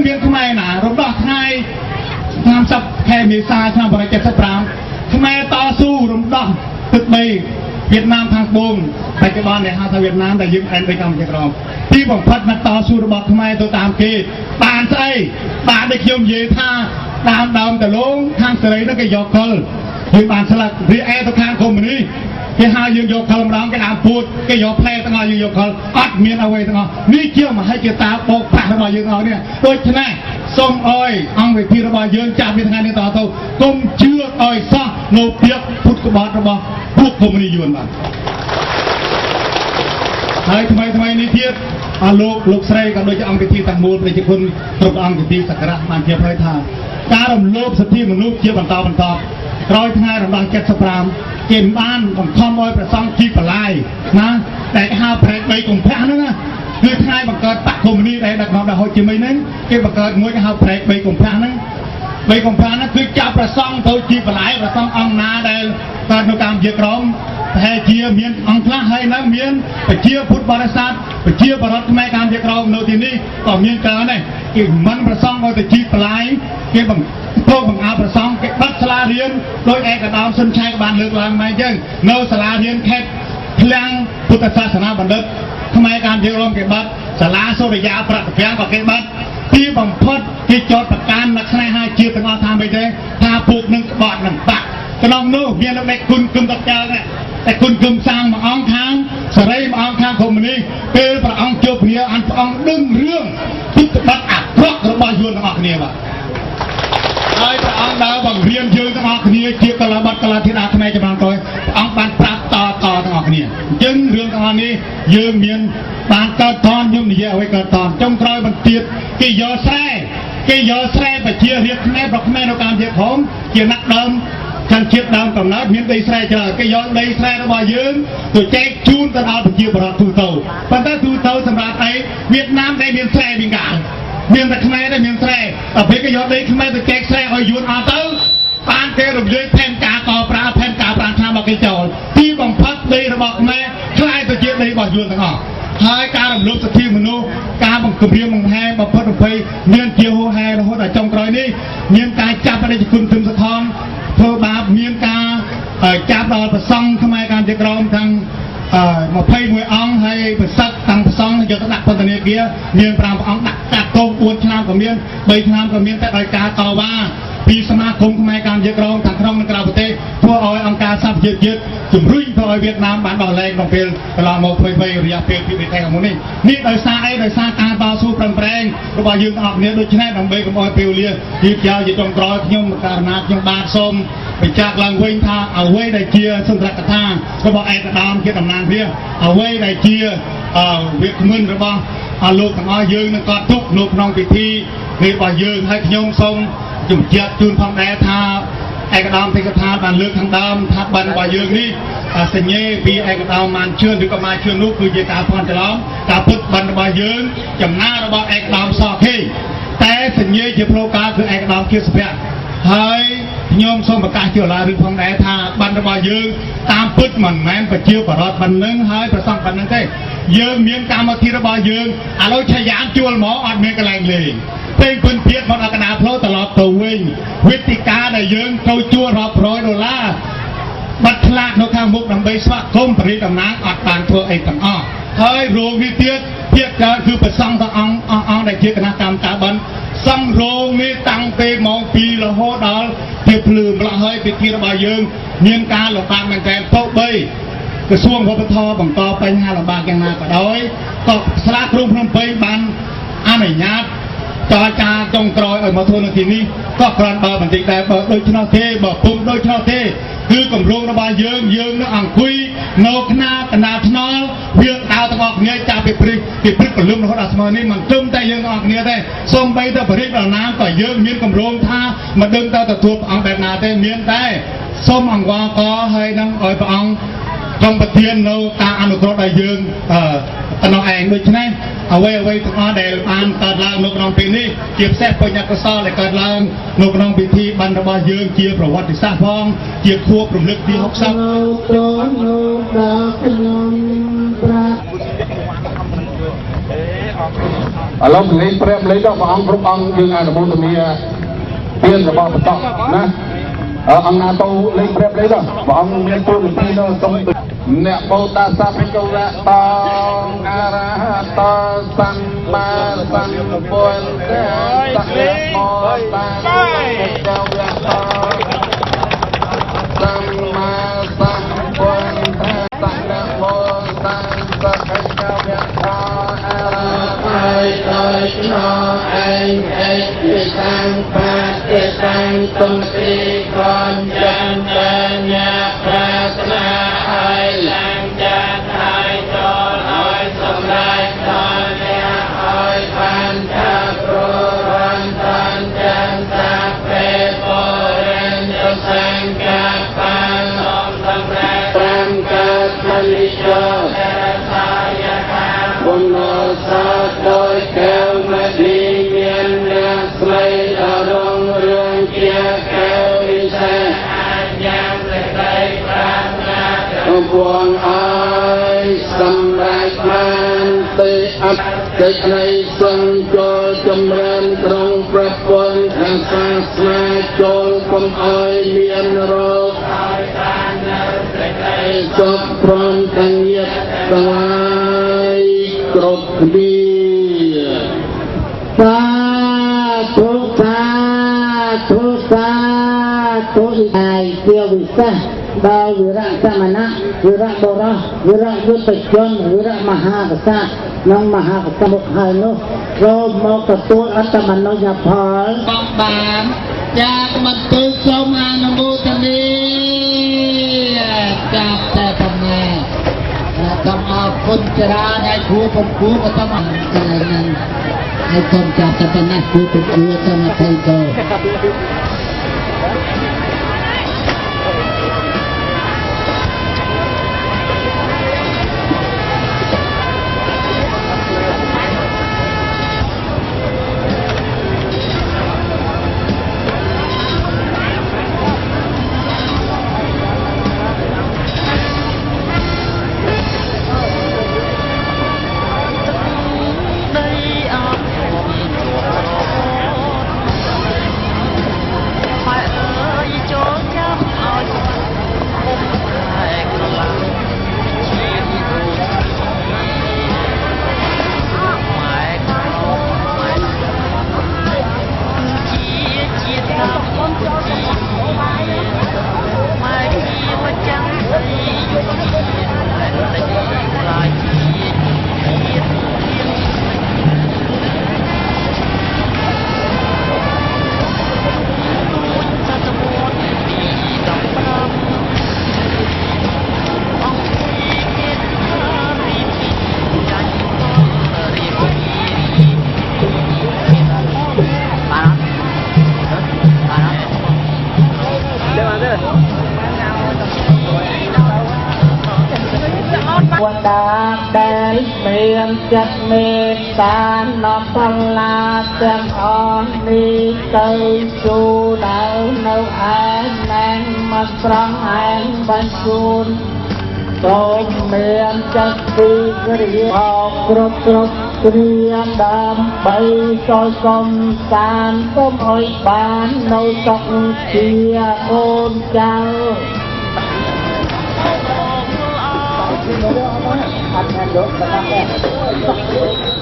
មានខ្មែរណារំដោះថ្ងៃ30ខែមេសាឆ្នាំ1975ខ្មែរតស៊ូរំដោះទឹកដីវៀតណាមខាងត្បូងបច្ចុប្បន្នដែលហៅថាវៀតណាមដែលយើងអែនទៅកម្ពុជាក្រមទីបំផុតមកតស៊ូរបស់ខ្មែរទៅតាមគេបានស្អីបានដូចខ្ញុំនិយាយថាតាមដើមដលងខាងសេរីនោះគេយកកលយើងបានស្លាប់រីឯទៅខាងកុម្មុយនីសគេហៅយើងយកខលម្ដងគេដើមពួតគេយកផ្លែទាំងអស់យើងយកខលអត់មានអ្វីទាំងអស់នេះជាមហិច្ឆតាបោកប្រាស់របស់យើងអស់នេះដូច្នេះសូមអោយអង្គវិធីរបស់យើងចាប់ពីថ្ងៃនេះតទៅកុំជឿឲ្យសោះនៅពាក្យពុទ្ធក្បត់របស់ពួកកុម្មុយនីសយួនបាទហើយថ្មីថ្មីនេះទៀតអស់លោកលោកស្រីក៏ដូចជាអង្គពិធីទាំងមូលប្រជាជនគ្រប់អង្គពិធីសក្ការៈបានជាផ្លូវថាការរំលោភសិទ្ធិមនុស្សជាបន្តបន្តក្រោយថ្ងៃរំដោះ75គេបានបង្ខំឲ្យប្រសង់ជីបលាយណាដែលហៅប្រែក3កុម្ភៈហ្នឹងណាគឺថ្ងៃបង្កើតបក្សកុម្មុយនីសដែលដឹកនាំដោយហូជីមិញហ្នឹងគេបង្កើតមួយគេហៅប្រែក3កុម្ភៈហ្នឹង3កុម្ភៈហ្នឹងគឺចាប់ប្រសង់ទៅជីបលាយប្រសង់អង្គណាដែលកើតនៅកម្ពុជាក្រមប្រហែលជាមានអង្គខ្លះហើយនៅមានប្រជាពុទ្ធបរិស័ទប្រជាបរតខ្មែរកម្ពុជាក្រមនៅទីនេះក៏មានច្រើនដែរគេមិនប្រសង់ឲ្យទៅជីបលាយគេបង្កបង្អើប្រសង់គេបាត់សាលារៀនដោយឯកឧត្តមសុនឆៃក៏បានលើកឡើងមកអញ្ចឹងនៅសាលារៀនខេត្តឃ្លាំងពុទ្ធសាសនាបណ្ឌិតខ្មែរកម្ពុជាក្រមគេបាត់សាលាសូរិយាប្រតិប្រាំងក៏គេបាត់ទីបំផុតគេចោតប្រកាន់អ្នកស្នេហាជាតិទាំងអស់ថាមិនទេថាពួកនឹងក្បត់នឹងបាក់ក្នុងនោះមានលោកគុណគុំតចើតែគុណគុំសាងមួយអង្គខាងសេរីមួយអង្គខាងកុម្មុយនីសពេលព្រះអង្គជួបគ្នាអនព្រះអង្គដឹងរឿងពុទ្ធបត្តិអាក្រក់របស់យួនទាំងអស់គ្នាបាទហើយព្រះអង្គដើរបង្រៀនយើងទាំងអស់គ្នាជាកលាបត្តិកលាធីតាខ្មែរចំណានក្រោយព្រះអង្គបានប្រាប់តតទាំងអស់គ្នាអញ្ចឹងរឿងទាំងអស់នេះយើងមានបានកើតតនខ្ញុំនិយាយអ្វីកើតតនចុងក្រោយបន្ទៀតគេយកស្រែគេយកស្រែប្រជារាស្ត្រខ្មែរប្រខ្មែរនៅកម្ពុជាផងជាអ្នកដើមជនជាតិដើមកំណើតមានដីស្រែច្រើនគេយកដីស្រែរបស់យើងទៅចែកជូនទៅដល់ប្រជាពលរដ្ឋទូទៅប៉ុន្តែទូទៅសម្រាប់អីវៀតណាមដែលមានស្រែមានកាលមានតែខ្មែរដែលមានស្រែដល់ពេលគេយកដីខ្មែរទៅចែកស្រែឲ្យយួនអស់ទៅបានគេរំលាយផែនការកប្រាផែនការ5ឆ្នាំមកគេចូលទីបំផុតដីរបស់ខ្មែរក្លាយទៅជាដីរបស់យួនទាំងអស់ហើយការរំលោភសិទ្ធិមនុស្សការបង្គម្រាមបង្ហែបំផុតបំភ័យមានជាហូហែរហូតដល់ចុងក្រោយនេះមានការចាប់ប្រជាជនទឹមសខនធ្វើបាបមានការចាប់ដល់ប្រសង់ខ្មែរកម្ពុជាក្រមទាំង21អង្គហើយប្រសឹកតាំងប្រសង់យកទៅដាក់ពន្ធនាគារមាន5អង្គដាក់កាត់ទោស4ឆ្នាំក៏មាន3ឆ្នាំក៏មានតែដោយការតវ៉ាពីសមាគមខ្មែរកម្ពុជាក្រមខាងក្នុងនិងក្រៅប្រទេសធ្វើឲ្យអង្គការសហប្រជាជាតិជំរុញធ្វើឲ្យវៀតណាមបានដោះលែងក្នុងពេលកន្លងមក23រយៈពេលពី3ខែខាងមុខនេះនេះដោយសារអីដោយសារការតស៊ូប្រឹងប្រែងរបស់យើងទាំងអស់គ្នាដូច្នេះដើម្បីកុំឲ្យពេលវេលាយឺតយ៉ាវជាចុងក្រោយខ្ញុំករណាខ្ញុំបាទសូមបញ្ជាក់ឡើងវិញថាអ្វីដែលជាសុន្ទរកថារបស់ឯកឧត្តមជាតំណាងរាស្ត្រអ្វីដែលជាវាគ្មិនរបស់លោកទាំងអស់យើងនឹងក៏ទុកនៅក្នុងពិធីនេះរបស់យើងហើយខ្ញុំសូមជំរាបជូនផងដែរថាឯកឧត្តមទេកថាបានលើកខាងដើមថាបិណ្ឌរបស់យើងនេះសញ្ញេពីឯកឧត្តមបានជឿនឬក៏មកជឿននោះគឺជាការភ័ន្តច្រឡំការពិតបិណ្ឌរបស់យើងចំណារបស់ឯកឧត្តមសខេតែសញ្ញេជាផ្លូវការគឺឯកឧត្តមជាសុភ័ក្រហើយខ្ញុំសូមប្រកាសជាឡាឬផងដែរថាបិណ្ឌរបស់យើងតាមពិតមិនមែនប្រជាបរតប៉ុណ្ណឹងហើយប្រសងប៉ុណ្ណឹងទេយើងមានកម្មវិធីរបស់យើងឥឡូវឆាយាមជួលមកអត់មានកន្លែងលេងពេលគុណទៀតមកដល់កណ្ដាលផ្លូវត្រឡប់ទៅវិញវេទិកាដែលយើងត្រូវជួលរាប់រយដុល្លារបាត់ឆ្លាកនៅខាងមុខដើម្បីស្វាគមន៍បរិតំណាងអត់បានធ្វើអីទាំងអស់ហើយរោងនេះទៀតភាគច្រើនគឺប្រសង់ទាំងអង្គអង្គដែលជាគណៈកម្មការបិណ្ឌសង់រោងនេះតាំងពីម៉ោង2រហូតដល់ជាភ្លឺម្ល៉េះហើយពិធីរបស់យើងមានការលំបាកមែនទែនទោះបីក្រសួងវប្បធម៌បង្កបញ្ហាលំបាកយ៉ាងណាក៏ដោយក៏ស្លាក្រុងភ្នំពេញបានអនុញ្ញាតចរចាចុងក្រោយឲ្យមកធ្វើនៅទីនេះក៏គ្រាន់បើបន្តិចដែរបើដូច្នោះទេបើពុំដូច្នោះទេគឺគម្រោងរបស់យើងយើងនឹងអង្គុយនៅខ្នាកណ្ដាលថ្នល់វាដើរទាំងអស់គ្នាចាប់ពីព្រឹកពីព្រឹកព្រលឹមរហូតដល់ស្មើនេះមិនត្រឹមតែយើងទាំងអស់គ្នាទេសូម្បីតែបរិយាដល់ណាក៏យើងមានគម្រោងថាមិនដឹងតើទទួលព្រះអង្គបែបណាទេមានតែសូមអង្វរកហើយនឹងឲ្យព្រះអង្គកុំប្រទាននៅការអនុគ្រោះដល់យើងអឺតំណឯងដូច្នេះអ្វីអ្វីទាំងអស់ដែលបានកើតឡើងនៅក្នុងពេលនេះជាពិសេសបញ្ញកុសលដែលកើតឡើងនៅក្នុងពិធីបិណ្ឌរបស់យើងជាប្រវត្តិសាស្ត្រផងជាខួបរំលឹកទី60 លោកទ្រាំលោកដល់ខ្ញុំប្រា អេអង្គ ឥឡូវលេងព្រះលេងដល់ព្រះអង្គគ្រប់អង្គយើងអនុមោទនាទានរបស់បន្តណាអង្គណាទៅលេងព្រះលេងដល់ព្រះអង្គមានទូនាទីដល់សូមអ្នកបោតាសភិក្ខវៈតងអរហតសម្មាសម្ពុទ្ធស្សៈមោតាភិក្ខវៈតសម្មាសម្ពុទ្ធស្សៈមោតាភិក្ខវៈតអរហ ហើយដោយខ្នងឯងឯងពីតាំងបាតិតាំងទុំទីកនចាំបញ្ញាប្រាថ្នាហើយឡើងចាត់ហើយចូលឲ្យសម្រេចដល់អ្នកឲ្យបានថាព្រោះរនតានចាំតាពេបរិញ្ញសង្កបានសម្រេចប្រាំកាមនិជោបុណ្យសាដោយកែវមณีមានអ្នកស្រីដល់រងរឿងជាកែវវិសេសយ៉ាងសេចក្តីប្រាថ្នាវងអើយសម្រេចបានទេអត់សេចក្តីសង្កលចម្រើនក្នុងព្រះពុទ្ធសាសនាចូលកុំឲ្យមានរោគសុខព្រមទាំងញាតិទាំងឡាយគ្រប់គ្នា សាធុសាធុសាធុឯជាវិសេសដល់វីរៈសមណៈវីរៈបុរសវីរៈយុទ្ធជនវីរៈមហាក្សត្រនិងមហាក្សត្រមុខហើយនោះចូលមកទទួលអត្តមនុញ្ញផល បងបានจากមន្ទីរសូមអនុមោទនាចាប់តែប៉ុណ្ណេះសូមអរគុណច្រើនហើយគ្រូពំគួរក៏សូមអរគុណនឹងហើយសូមចាប់តែប៉ុណ្ណេះគ្រូពំគួរសូមអភ័យទោស វណ្ដាដែលមានចិត្តមេត្តានាំបលាទាំងអស់នេះទៅជួដៅនៅឯណែងមកត្រង់ឯងបញ្ជូនសូមមានចិត្តពីគ្រាអគ្រប់គ្រប់គ្រាដើម្បីសោយសំសានសូមឲ្យបាននៅសុខជាអូនចៅ អត់មានយកតែ